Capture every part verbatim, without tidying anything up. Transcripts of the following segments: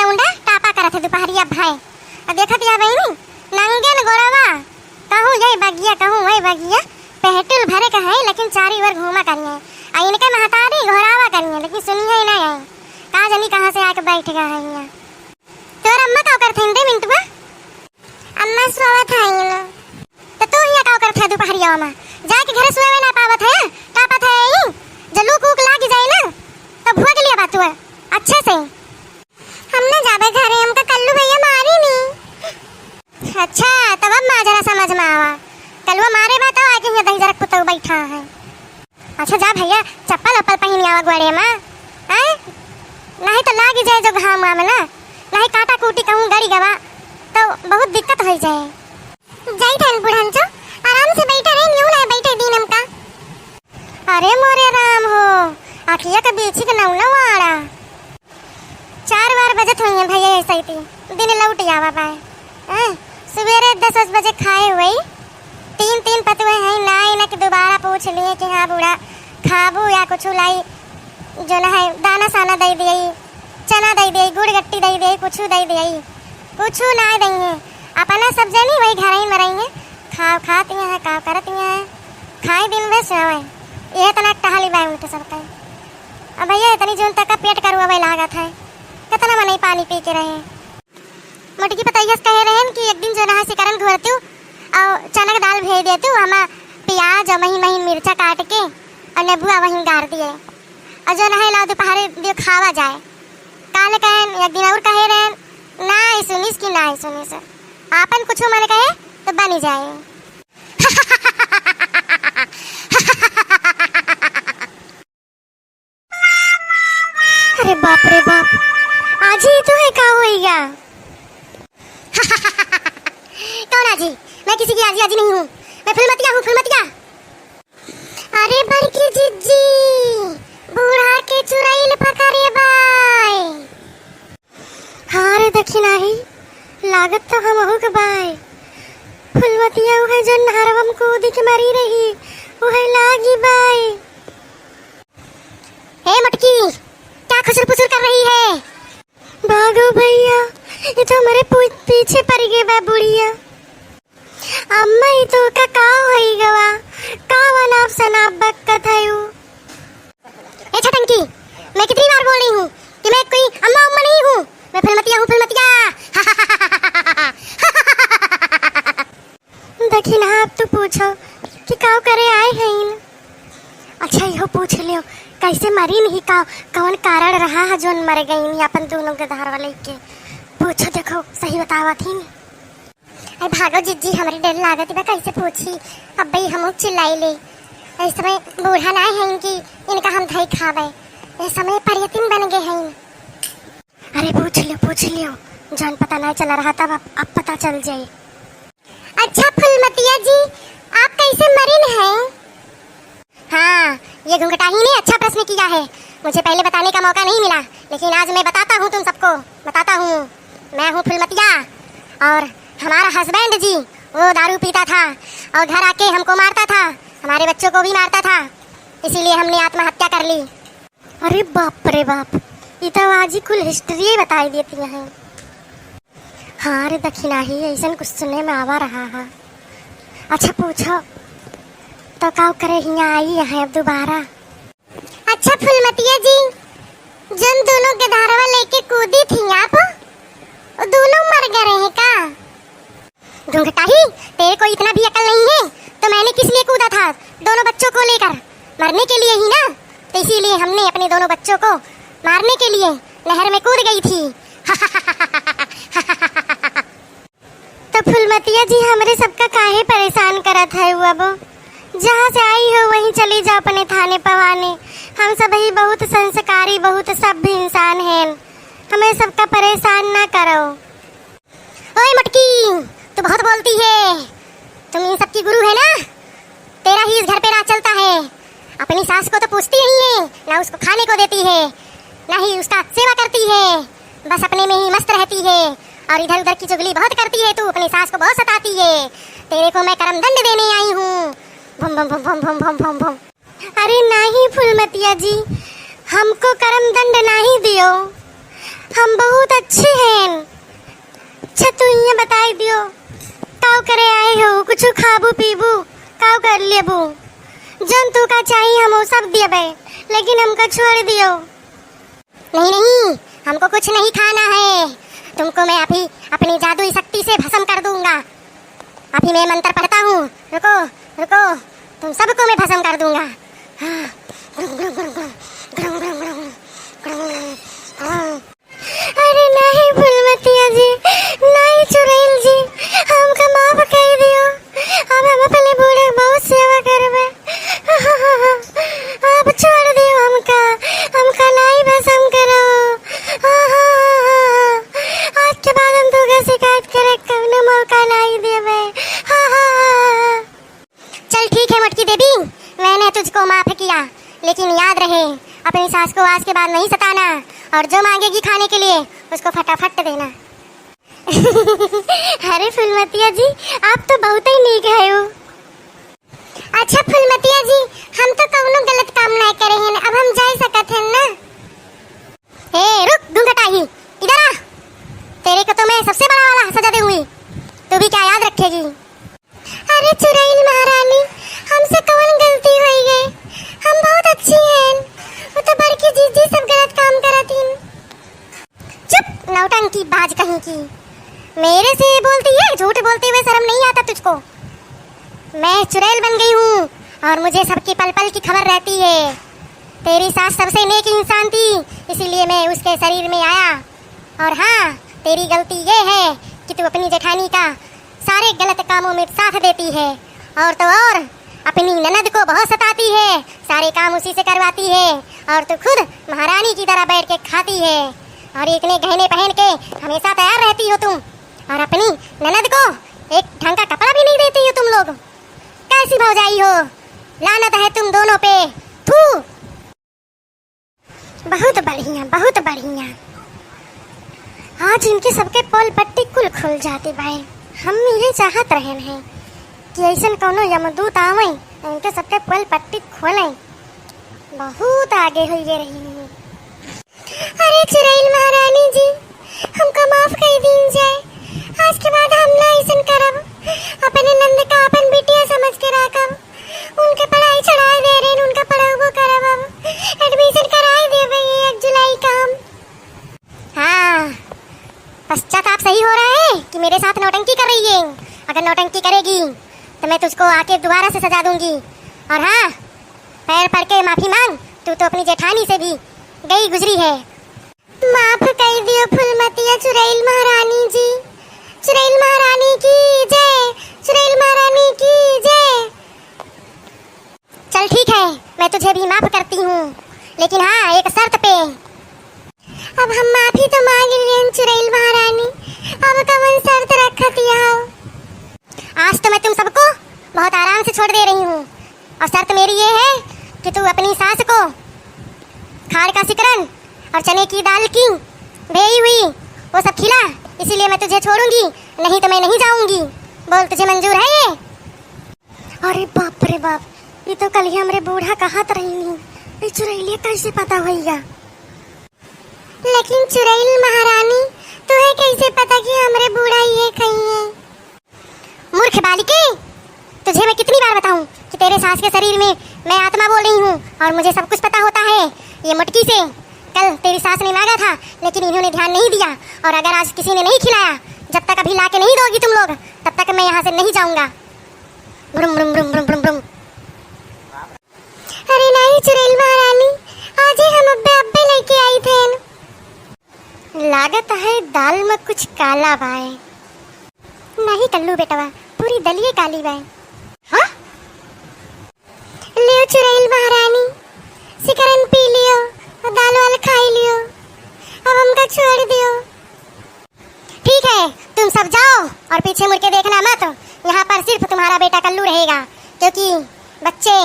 मुंडा टापा करत है दुपहरिया भाई। आ देखत या बहिनी, नंगन गोड़वा, कहूँ यही बगिया, कहूँ वही बगिया, पेटुल भरे का है, लेकिन चारी ओर घूमा करिए। आ इनके महतारी घोरावा करिए, लेकिन सुनिए ही नहीं है। का जानी कहाँ से आके बैठ गया है यहाँ। तोर अम्मा का करत है रे मिंटुआ? अम्मा सोवत है ना। तो तू यहाँ का करत है दुपहरिया में? जाके घर सोवे ना पावत है, टापत है यहीं। जो लूक ऊक लाग जाए ना, तो भुआ के लिए बात हुआ अच्छे से। हम ना जाबे घरे, हमका कल्लू भैया मारी नी। अच्छा, तब अब माजरा समझ में आवा। कलुआ मारे बा तब आके हियाँ दही जरक पुतऊ बैठा है। अच्छा जा भैया, चप्पल उप्पल पहिन आवा गोड़े में, हैं? नहीं तो लागी जाए जो घाम वाम ना, नहीं काटा कूटी कहूँ गड़ी गवा तो बहुत दिक्कत हो जाए। जाई थान बुढ़ांचो, आराम से बैठे रहे, न्यू ना बैठे दिन हमका। अरे मोरे राम हो, अखिया के बीछी के नौना वाड़ा। चार बार बजत हुई है भैया, ऐसे ही थी। दिन लौट आवा पाए। हैं? सुबेरे दस बजे खाए हुए, तीन, तीन पतुए हैं, ना इन्हें कि दोबारा पूछ लिए कि हाँ बूढ़ा, खाबू या कुछ लाई, जो ना है, दाना साना दे दिए, चना दे दिए, गुड़ गट्टी दे दिए, कुछ दे दिए, कुछ ना देंगे। अपना सब जनी वही घर ही में रहेंगे, खाओ खाती हैं, काव करती हैं, खाए दिन भर सोवे, यह इतना टहली बाय उनके सब कहीं। अब भैया, इतनी जून तक का पेट करुआ भाई लागत है, कितना मनई पानी पी के रहे। मोटकी पतैया से कहे रहन कि एक दिन जो ना है सिकरन घोरतू और चना के दाल भेज देतू, हम प्याज और महीन महीन मिर्चा काट के और नेबुआ वहीं गार दिए और जो ना है लाओ दोपहर दियो खावा जाए। काले कहन एक दिन और कहे रहन, ना ही सुनिस कि ना ही सुनिस, आपन कुछ मन कहे तो बनी जाए। अरे बाप रे बाप, आज ही तो है का होइगा। कौन आजी? मैं किसी की आजी आजी नहीं हूँ, मैं फुलमतिया हूँ, फुलमतिया। अरे बड़की जिज्जी, बूढ़ा के चुड़ैल पकड़े बाय। हाँ रे दखिनाही, लागत तो हमहू के बाय। फुलमतिया उहे जौन नहरवा में कूद के मरी रही, उहे लागी बाय। हे मटकी, क्या खुसुर फुसुर कर रही है? भागो भैया, ये तो हमरे पू-, पीछे पड़ गए बा बुढ़िया। अम्मा, ई तोहका का होई गवा? का अनाप शनाप बकत हयू? ए छटंकी, मैं कितनी बार बोल रही हूँ कि मैं कोई अम्मा उम्मा नहीं हूँ, मैं फुलमतिया हूँ, फुलमतिया। दखिनहा, अब तू पूछो कि काव करे आए हईन? अच्छा, इहो पूछ लियो, कैसे मरी नहीं, का, कौन कारण रहा है जोन मर गईन अपन दोनों के धारवा लेके? पूछो, देखो, सही बतावत ही। अरे भागो जिज्जी, हमरे डर लागत बा, कैसे पूछी? अब भाई हम चिल्लाई ले। इस समय बूढ़ा ना है इनकी, इनका हम धई खावे। इस समय पर्यटन बन गए हैं। अरे पूछ लियो, पूछ लियो, जान पता ना चला रहा तब अब, अब पता चल जाए। अच्छा फुलमतिया जी, आप कैसे मरिन हैं? हाँ, ये घुंघटाही ने अच्छा प्रश्न किया है। मुझे पहले बताने का मौका नहीं मिला, लेकिन आज मैं बताता हूँ तुम सबको, बताता हूँ। मैं हूँ फुलमतिया और हमारा हस्बैंड जी, वो दारू पीता था और घर आके हमको मारता था, हमारे बच्चों को भी मारता था, इसीलिए हमने आत्महत्या कर ली। अरे बाप रे बाप, ई तो आज ही कुल हिस्ट्री बताई देती हैं। हाँ रे दखिनाही, ऐसन कुछ सुने में आवा रहा है। अच्छा पूछो, तो का करे हियाँ आई है अब दोबारा? अच्छा फुलमतिया जी, जन दोनों गधारवा लेके कूदी थी आप, वो दोनों मर गए रहे का? घुंघटाही, तेरे को इतना भी अकल नहीं है, तो मैंने किस लिए कूदा था दोनों बच्चों को लेकर? मरने के लिए ही ना, तो इसीलिए हमने अपने दोनों बच्चों को मारने के लिए नहर में कूद गई थी। तो फुलमतिया जी, हमरे सबका काहे परेशान करत है अब? जहाँ से आई हो वहीं चली जाओ अपने थाने पवाने। हम सब ही बहुत संस्कारी, बहुत सभ्य इंसान हैं, हमें सबका परेशान ना करो। ओए मटकी, तू बहुत बोलती है, तुम इन सब की गुरु है ना? तेरा ही इस घर पे राज चलता है। अपनी सास को तो पूछती नहीं है, ना उसको खाने को देती है, ना ही उसका सेवा करती है, बस अपने में ही मस्त रहती है और इधर उधर की चुगली बहुत करती है तू, अपनी सास को बहुत सताती है। तेरे को मैं करम दंड देने आई हूँ। भुम भुम भुम भुम भुम भुम भुम भुम। अरे नाही फुलमतिया जी, हमको करम दंड नाही दियो। हम बहुत अच्छी हैं। अच्छा, तू इहाँ बताई दियो, काव करे आए हो? कुछ खाबू पीबू, काव कर लेबू? जौन तू का चाहिए, हम वो सब देबे, लेकिन हमका छोड़ दियो। नहीं, नहीं, हमको कुछ नहीं खाना है। तुमको मैं अभी अपनी जादुई शक्ति से भस्म कर दूंगा। अभी मैं मंत्र पढ़ता हूँ। रुको, रुको, तुम सबको मैं भस्म कर दूंगा। हाँ। अरे नहीं फुलमतिया जी, नहीं चुड़ैल जी, हमका माफ कर दियो। अब हम अपने बूढ़ा बहुत सेवा करबे। आप छोड़ दियो हमका, हमका नाई भस्म करो। आज के बाद हम तोका शिकायत करे कौनो मौका नाई देबे। चल ठीक है मोटकी देवी, मैंने तुझको माफ किया, लेकिन याद रहे, अपनी सास को आज के बाद नहीं सताना, और जो मांगेगी खाने के लिए, उसको फटाफट देना। अरे फुलमतिया जी, आप तो बहुत ही नीक है हो। अच्छा फुलमतिया जी, हम तो कौनो गलत काम ना करे हैं, अब हम जा सकत हैं ना? ए रुक घूंघटाही, इधर आ। तेरे को तो मैं सबसे बड़ा वाला सजा दूंगी, तू भी क्या याद रखेगी? अरे चुड़ैल महारानी, हमसे कौन गलती होई गए? हम बहुत अच्छी हैं। वो तो बड़की जीजी सब गलत काम करत हिन। चुप नौटंकी बाज कहीं की, मेरे से बोलती है, झूठ बोलते हुए शर्म नहीं आता तुझको? मैं चुड़ैल बन गई हूँ और मुझे सबकी पल पल की खबर रहती है। तेरी सास सबसे नेक इंसान थी, इसीलिए मैं उसके शरीर में आया। और हाँ, तेरी गलती ये है कि तू अपनी जेठानी का सारे गलत कामों में साथ देती है, और तो और अपनी ननद को बहुत सताती है, सारे काम उसी से करवाती है, और तू खुद महारानी की तरह बैठ के खाती है। और इतने गहने पहन के हमेशा तैयार रहती हो तुम, और अपनी ननद को एक ढंग का कपड़ा भी नहीं देती हो तुम लोग। कैसी भौजाई हो, लानत है तुम दोनों पे। थू। बहुत बढ़िया, बहुत बढ़िया। आज इनके सबके पोल पट्टी कुल खुल जाती बाय। हम ये चाहत रहन हैं कि ऐसन कौनो यमदूत आवे, इनके सबके पोल पट्टी खोले। बहुत आगे होइए रही हैं। अरे चुड़ैल महारानी जी, हमका माफ कर दीन जाए। आज के बाद हम ना ऐसन करब। अपने नंद का अपन बिटिया समझ के राखब। उनके पढ़ाई छुड़ाए दे रहे, उनका पढ़ाबो करब अब। Admission कराए देबे एक जुलाई का हम। हाँ, पश्चाताप सही हो रहा है कि मेरे साथ नौटंकी कर रही है। अगर नौटंकी करेगी तो मैं तुझको आके दोबारा से सजा दूंगी। और हाँ, पैर पड़ के माफी मांग, तू तो अपनी जेठानी से भी गई गुजरी है। माफ कर दियो फुलमतिया चुड़ैल महारानी जी। चुड़ैल महारानी की जय, चुड़ैल महारानी की जय। चल ठीक है, मैं तुझे भी माफ करती हूँ, लेकिन हाँ, एक शर्त पे। अब हम माफी तो मांग लिए चुड़ैल महारानी, अब कवन शर्त रखत हो? आज तो मैं तुम सबको बहुत आराम से छोड़ दे रही हूँ, और शर्त मेरी ये है कि तू अपनी सास को खाड़ का सिकरन और चने की दाल की भेई हुई वो सब खिला, इसीलिए मैं तुझे छोड़ूंगी, नहीं तो मैं नहीं जाऊंगी। बोल, तुझे मंजूर है ये? अरे बाप रे बाप, ये तो कल ही हमरे बूढ़ा कहत रही। ये चुड़ैलिया कैसे पता होइगा? लेकिन चुड़ैल महारानी, तुहे कैसे पता कि हमरे बूढ़ा ये खइए? मूर्ख बालिके, तुझे मैं कितनी बार बताऊं कि तेरे सास के शरीर में मैं आत्मा बोल रही हूँ और मुझे सब कुछ पता होता है। ये मुटकी से कल तेरी सास ने मांगा था, लेकिन इन्होंने ध्यान नहीं दिया, और अगर आज किसी ने नहीं खिलाया, जब तक अभी ला के नहीं दोगी तुम लोग, तब तक मैं यहाँ से नहीं जाऊंगा। ब्रुम, ब्रुम, ब्रुम, ब्रुम, ब्रुम, ब्रुम। अरे नहीं चुड़ैल महारानी, आज ही हम अब्बे अब्बे लेके आई थे। लागत है दाल में कुछ काला बाय। नहीं कल्लू बेटवा, पूरी दलिये काली बाय। हाँ? लियो चुड़ैल महारानी, सिकरन पी लियो और दाल वाल खाई लियो। अब हमका छोड़ दियो। ठीक है, तुम सब जाओ और पीछे मुड़ के देखना मत। यहाँ पर सिर्फ तुम्हारा बेटा कल्लू रहेगा, क्योंकि बच्चे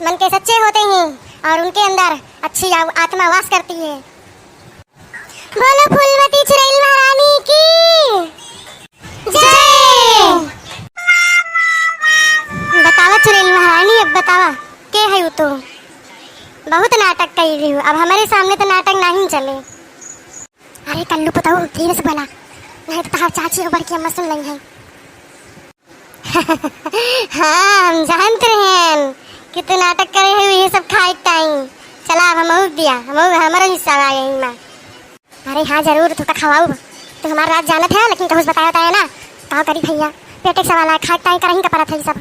मन के सच्चे होते हैं और उनके अंदर अच्छी आ-, आत्मा वास करती है। बोलो फूलमती चुड़ैल महारानी की जय। बतावा चुड़ैल महारानी, अब बतावा, के है उ तो? बहुत नाटक कई रही हूँ, अब हमारे सामने तो नाटक नहीं चले। ए कल्लू पतऊ, धीरे से बोला, नहीं तो तहार चाची हो बड़की अम्मा सुन लई है। हाँ, हम जानत रहेन कि तू नाटक करे है, ये सब खाए टाइम। चला, अब हमहू दिया, हमहू, हमरो हिस्सा आ गई माँ। अरे हाँ, जरूर, तू का खवाऊ। तू हमार राज जानत है, लेकिन कहूँ से बताया, बताया ना। का करी भैया, पेटे के सवाल है, खाए टाइम करही का परत है ये सब।